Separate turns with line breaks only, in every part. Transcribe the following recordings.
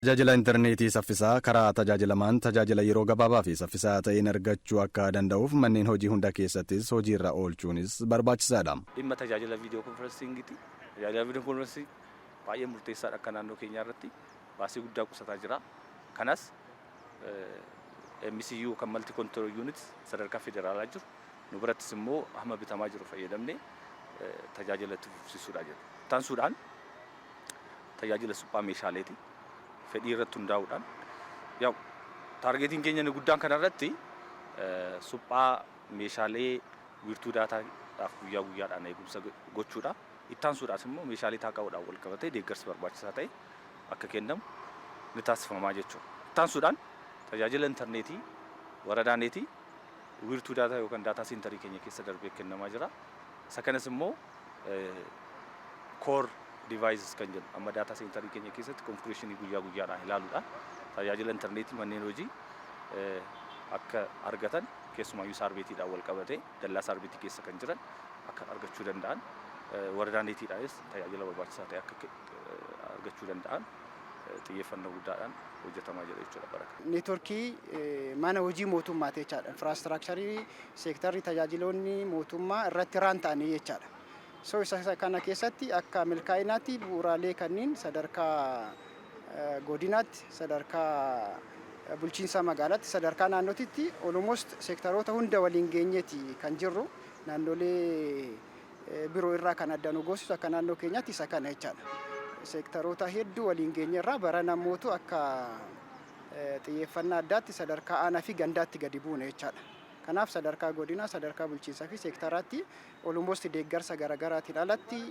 Tajaajila intarneetii saffisaa karaa tajaajilamaan tajaajila yeroo gabaabaa fi saffisaa ta'een argachuu akka danda'uuf manneen hojii hunda keessattis hojiirra oolchuunis barbaachisaadha.
Dhimma tajaajila video conferencingiiti. Tajaajila video conferencing baay'ee murteessaadha. Akka naannoo keenyaa irratti baasii guddaa qusataa jira. Kanas MCU kan multi control unit sadarkaa federaalaa jiru nu birattis immoo hamma bitamaa jiru fayyadamnee tajaajila itti fufsiisuudha jedhu. Taansuudhaan tajaajila suphaa meeshaaleeti. Fedhii irratti hundaa'uudhaan yaa'u targetiin keenya inni guddaan kanarratti suphaa meeshaalee wiirtuu daataadhaaf guyyaa guyyaadhaan eegumsa gochuudha. Ittaansuudhaas immoo meeshaalee taaqa'uudhaan wal qabatee deeggarsi barbaachisaa ta'e akka kennamu ni taasifamaa jechuudha. Ittaansuudhaan tajaajila intarneetii waradaaneetii wiirtuu daataa yookaan data centerii keenya keessa darbee kennamaa jira. Isa kanas immoo core devices kan jedhu amma data centerii keenya keessatti configurationii guyyaa guyyaadhaan ilaaluudhaan tajaajila intarneetii manneen hojii akka argatan, keessumaayyuu saarbeetiidhaan wal qabatee dallaa saarbeetii keessa kan jiran akka argachuu danda'an, waradaaneetiidhaanis tajaajila barbaachisaa ta'e akka argachuu danda'an xiyyeeffannoo guddaadhaan hojjetamaa jira jechuudha bara kana.
Neetworkii mana hojii mootummaati jechaadha. Infrastructurii seektarri tajaajiloonni mootummaa irratti raan ta'anii jechaadha. So isa kana keessatti akka milkaa'inaatti bu'uuraalee kanneen sadarkaa godinaatti, sadarkaa bulchiinsa magaalaatti, sadarkaa naannootitti almost seektaroota hunda waliin geenyeeti kan jirru. Naannolee biroo irraa kan adda nu goosisu akka naannoo keenyaatti isa kana jechaadha. Seektaroota hedduu waliin geenye irraa bara namootu akka xiyyeeffannaa addaatti sadarkaa aanaa fi gandaatti gadi buune jechaadha. Kanaaf sadarkaa godinaa, sadarkaa bulchiinsaa fi seektaraatti almost deeggarsa garaagaraatiin alatti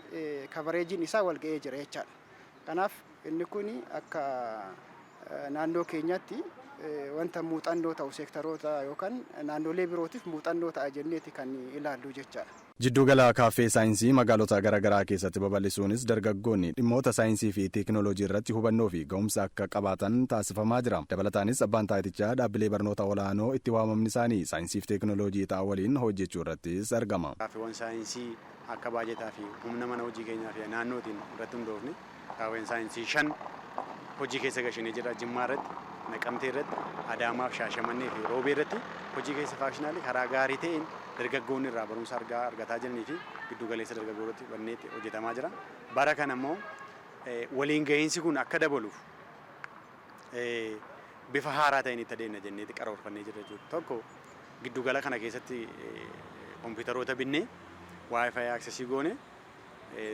coverageiin isaa wal ga'ee jira jechaadha. Kanaaf inni kun akka naannoo keenyatti wanta muuxannoo ta'u, seektaroota yookaan naannolee birootiif muuxannoo ta'a jenneeti kan ilaallu jechaadha.
Jiddugala kaaffee saayinsii magaalota garaagaraa keessatti babal'isuunis dargaggoonni dhimmoota saayinsii fi teekinooloojii irratti hubannoo fi ga'umsa akka qabaatan taasifamaa jira. Dabalataanis abbaan taayitichaa dhaabbilee barnoota olaanoo itti waamamni isaanii saayinsii fi teekinooloojii ta'a waliin hojjechuu irrattis argama.
Kaafeewwan saayinsii akka baajetaa fi humna mana hojii keenyaa fi naannootiin irratti hundoofne kaafeewwan saayinsii shan hojii keessa gashinee jira. Jimmaa irratti, Naqamtee irratti, Adaamaa fi Shaashamannee fi Roobee irratti hojii keessa functionalii karaa gaarii ta'een dargaggoonni irraa barumsa argataa jiranii fi giddu galeessa dargaggoo irratti banneetti hojjetamaa jira. Bara kana immoo waliin gahiinsi kun akka dabaluuf bifa haaraa ta'een itti adeemna jenneeti karoorfannee jirra jechuudha. Tokko, giddugala kana keessatti kompiitaroota binnee WiFi accessii goone,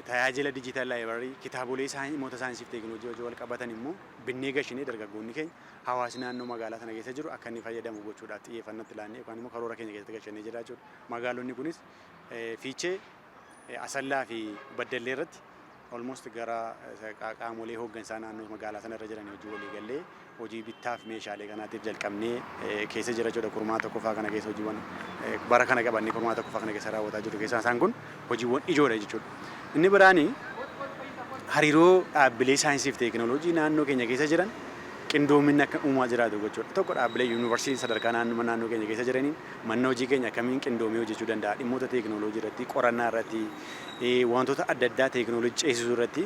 tajaajila digital library, kitaabolee dhimmoota saayinsii fi teekinooloojii wajjin wal qabatan immoo binnee gashinee dargaggoonni keenya, hawaasni naannoo magaalaa sana keessa jiru akka inni fayyadamu gochuudhaaf xiyyeeffannootti ilaannee yookaan immoo karoora keenya keessatti gashinee jira jechuudha. Magaalonni kunis Fiichee, Asallaa fi Baddallee irratti almost gara qaamolee hooggansaa naannoo magaalaa sana irra jiran hojii walii gallee hojii bittaa fi meeshaalee kanaatiif jalqabnee keessa jira jechuudha. Kurmaa tokkoffaa kana keessa hojiiwwan bara kana qabannee kurmaa tokkoffaa kana keessa raawwataa jiru keessaa isaan kun hojiiwwan ijoodha jechuudha. Inni biraani hariiroo dhaabbilee saayinsii fi teekinooloojii naannoo keenya keessa jiran qindoominni akka uumaa jiraatu gochuudha. Tokko, dhaabbilee yuunivarsiitii sadarkaa naannoo keenya keessa jiraniin manni hojii keenya akkamiin qindoomee hojjechuu danda'a, dhimmoota teekinooloojii irratti, qorannaa irratti, wantoota adda addaa teekinooloojii ceesisuu irratti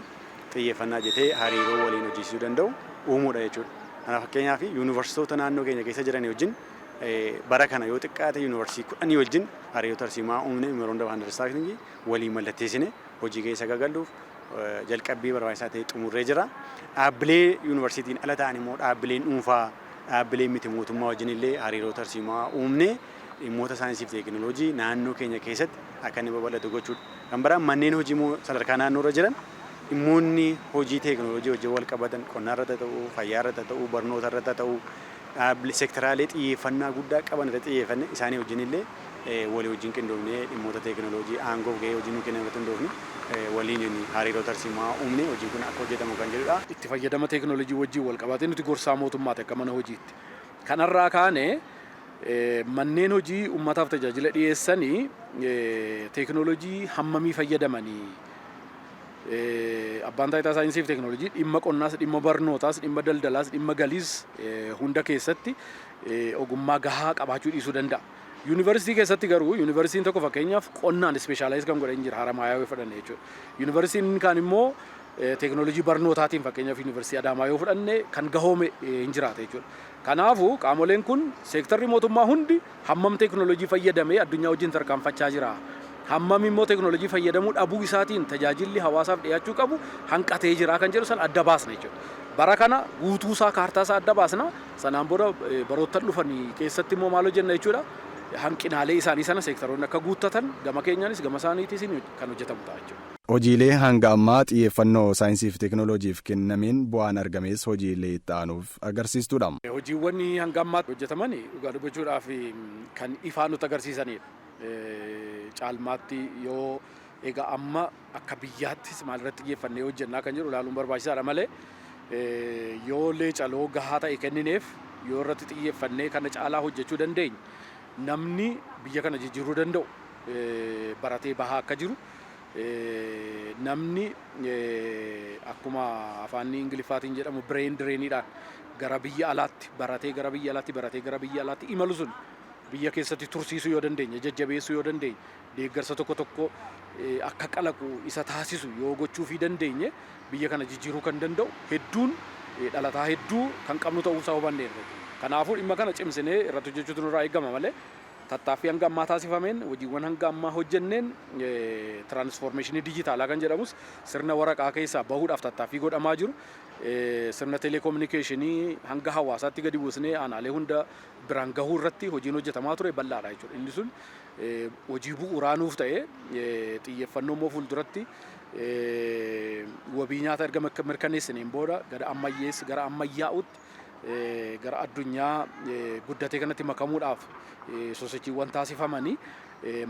xiyyeeffannaa jetee hariiroo waliin hojjechiisuu danda'u uumuudha jechuudha. Kanaaf fakkeenyaaf yuunivarsiitota naannoo keenya keessa jiran wajjin bara kana yoo xiqqaate yuunivarsiitii 10 wajjin hariiroo tarsiimaa uumne, memorandum of understanding walii mallatteessine hojii keessa gagalluuf jalqabbii barbaachisaa ta'e xumurree jira. Dhaabbilee yuunivarsiitiin ala ta'an immoo dhaabbileen dhuunfaa, dhaabbileen miti mootummaa wajjin illee hariiroo tarsiimaa uumne dhimmoota saayinsii fi teekinooloojii naannoo keenya keessatti akka inni babal'atu gochuudha. Kan biraan manneen hojii immoo sadarkaa naannoo irra jiran dhimmoonni hojii teekinooloojii wajjin wal qabatan qonnaa irratti ta'uu, fayyaa irratti ta'uu, barnoota irratti ta'uu, dhaabbilee seektaraalee xiyyeeffannaa guddaa qaban irratti xiyyeeffanne isaanii wajjin illee walii wajjin qindoomnee dhimmoota teekinooloojii aangoof gahee hojii nuu kennan irratti hundoofne waliin hariiroo tarsiimaa uumne hojiin kun akka hojjetamu kan jedhudha.
Itti fayyadama teekinooloojii wajjin wal qabatee nuti gorsaa mootummaati akka mana hojiitti. Kanarraa kaane manneen hojii uummataaf tajaajila dhiyeessanii teekinooloojii hammamii fayyadamanii, abbaan taayitaa saayinsii fi teekinooloojii dhimma qonnaas, dhimma barnootaas, dhimma daldalaas, dhimma galiis hunda keessatti ogummaa gahaa qabaachuu dhiisuu danda'a. Yuunivarsiitii keessatti garuu yuunivarsiitiin tokko fakkeenyaaf qonnaan specialize kan godhan jira, Haramaayaa yoo fudhanne jechuudha. Yuunivarsiitiin kaan immoo Teekinooloojii barnootaatiin, fakkeenyaaf Yuunivarsiitii Adaamaa yoo fudhanne, kan gahoome hin jiraate jechuudha. Kanaafuu qaamoleen kun, seektarri mootummaa hundi hammam teekinooloojii fayyadamee addunyaa wajjin tarkaanfachaa jira? Hammam immoo teekinooloojii fayyadamuu dhabuu isaatiin tajaajilli hawaasaaf dhiyaachuu qabu hanqatee jira kan jedhu san adda baasna jechuudha. Bara kana guutuusaa, kaartaa isaa adda baasna. Sanaan booda baroottan dhufan keessatti immoo maal hojjenna jechuudha? Hanqinaalee isaanii sana seektaroonni akka guuttatan gama keenyaanis gama isaaniitis kan hojjetamu ta'a jechuudha.
Hojiilee hanga ammaa xiyyeeffannoo saayinsii fi teekinooloojiif kennameen bu'aan argames hojiilee itti aanuuf agarsiistuudha.
Hojiiwwan hanga ammaatti hojjetaman, dhugaa dubbachuudhaaf, kan ifaa nutti agarsiisanidha. Caalmaatti yoo egaa amma akka biyyaattis maalirratti xiyyeeffannee hojjennaa kan jedhu ilaaluun barbaachisaadha malee, yoo leecaloo gahaa ta'e kennineef, yoo irratti xiyyeeffannee kana caalaa hojjechuu dandeenye, namni biyya kana jijjiiruu danda'u baratee bahaa akka jiru, namni akkuma afaan Ingiliffaatiin jedhamu brain drainiidhaan gara biyya alaatti baratee, gara biyya alaatti baratee, gara biyya alaatti imalu sun biyya keessatti tursiisuu yoo dandeenye, jajjabeessuu yoo dandeenye, deeggarsa tokko tokko akka qalaqu isa taasisu yoo gochuufii dandeenye, biyya kana jijjiiruu kan danda'u hedduun dhalataa hedduu kan qabnu ta'uu isaa hubanneerra. Kanaafuu dhimma kana cimsinee irratti hojjechuutu nurraa eegama malee, tattaaffii hanga ammaa taasifameen, hojiiwwan hanga ammaa hojjenneen, tiraansfoormeeshinii dijitaalaa kan jedhamus sirna waraqaa keessaa bahuudhaaf tattaaffii godhamaa jiru, sirna teleekominikeeshinii hanga hawaasaatti gadi buusnee aanaalee hunda biraan gahuu irratti hojiin hojjetamaa ture bal'aadha jechuudha. Inni sun hojii bu'uuraa nuuf ta'e, xiyyeeffannoo immoo fuulduratti wabii nyaata erga mirkaneessineen booda gara ammayyeessi, gara ammayyaa'utti, gara addunyaa guddatee kanatti makamuudhaaf sosochiiwwan taasifamanii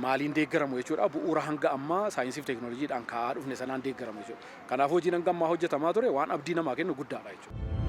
maaliin deeggaramu jechuudha? Bu'uura hanga ammaa saayinsii fi teekinooloojiidhaan kaa'aa dhufne sanaan deeggaramu jechuudha. Kanaaf hojiin hanga ammaa hojjetamaa ture waan abdii namaa kennu guddaadha jechuudha.